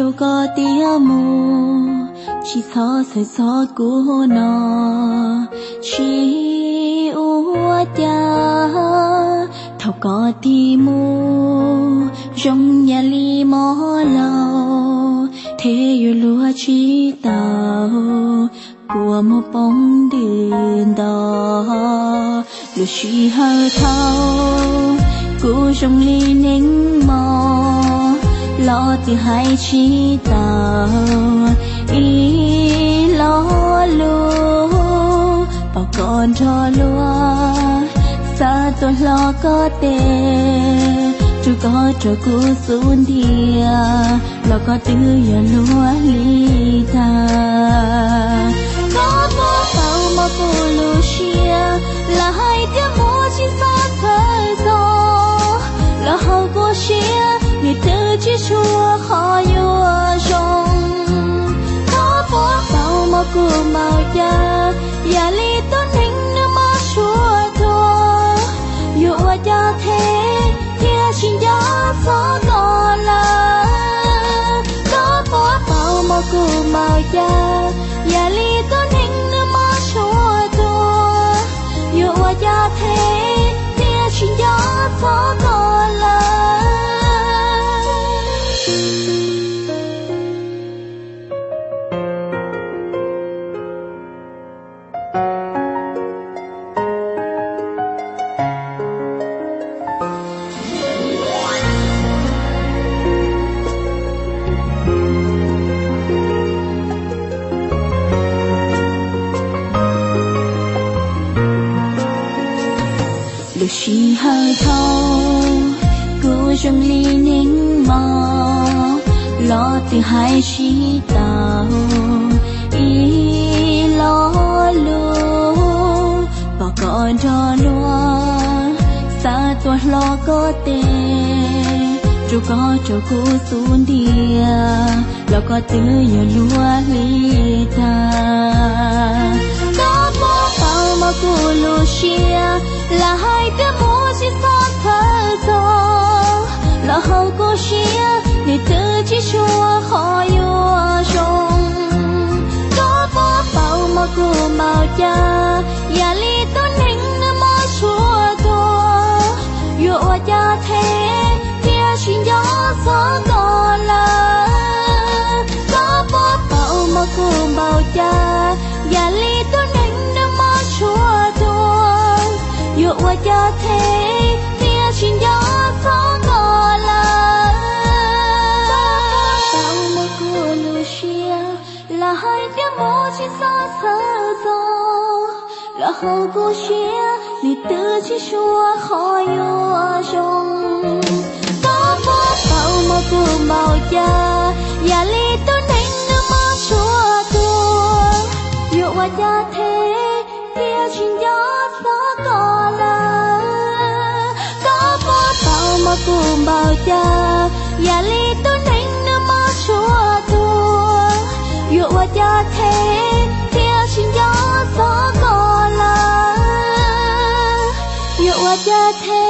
Koj tias mus, tsis txhob xav txog kuv no, tsis ua cas. Thaum koj tig mus zoo yam li mob laus, thiab yuav luag tsis tau, kua muag poob ntws nto. Lub sij hawm thaum kuv zoo li neeg mos, los twb hais tsis tau ib lo lus, pom koj nrog luag xa tuaj hlo koj tes, rau koj rau kuv xub ntiag, los koj twb yog luag li tag. Koj puas paub mog kuv lub siab, lawv hais tias muaj tsis txhob txhawj txog, los hauv kuv siab nws twb tsis tshua qhov yuav zoo. Koj puas paub mog kuv npaum cas, yam li tus neeg nws mob sua tuag, yuav ua cas them thiaj tsis nco txog koj lawm. Koj puas paub mog kuv npaum cas, yam li tus neeg nws mob sua tuag, yuav ua cas them thiaj tsis nco txog koj lawm. Lub sij hawm thaum kuv zoo li neeg mos, los twb hais tsis tau ib lo lus, pom koj nrog luag xa tuaj hlo koj tes, rau koj rau kuv xub ntiag, los koj twb yog luag li tag. Koj puas paub mog kuv lub siab, lawv hais tias muaj tsis txhob txhawj txog, los hauv kuv siab nws twb tsis tshua qhov yuav zoo. Koj puas paub mog kuv npaum cas, yam li tus neeg nws mob sua tuag, yuav ua cas them thiaj tsis nco txog koj lawm. Koj puas paub mog kuv npaum cas, yam li tus neeg nws mob sua tuag, yuav ua cas them thiaj tsis nco txog koj lawm. Koj puas paub mog kuv lub siab, lawv hais tias muaj tsis txhob txhawj txog, los hauv kuv siab nws twb tsis tshua qhov yuav zoo. Koj puas paub mog kuv npaum cas, yam li tus neeg nws mob sua tuag, yuav ua cas them thiaj tsis nco txog koj lawm. Koj puas paub mog kuv npaum cas, yam li tus neeg nws mob sua tuag, yuav ua cas them thiaj tsis nco txog koj lawm. Yuav ua cas them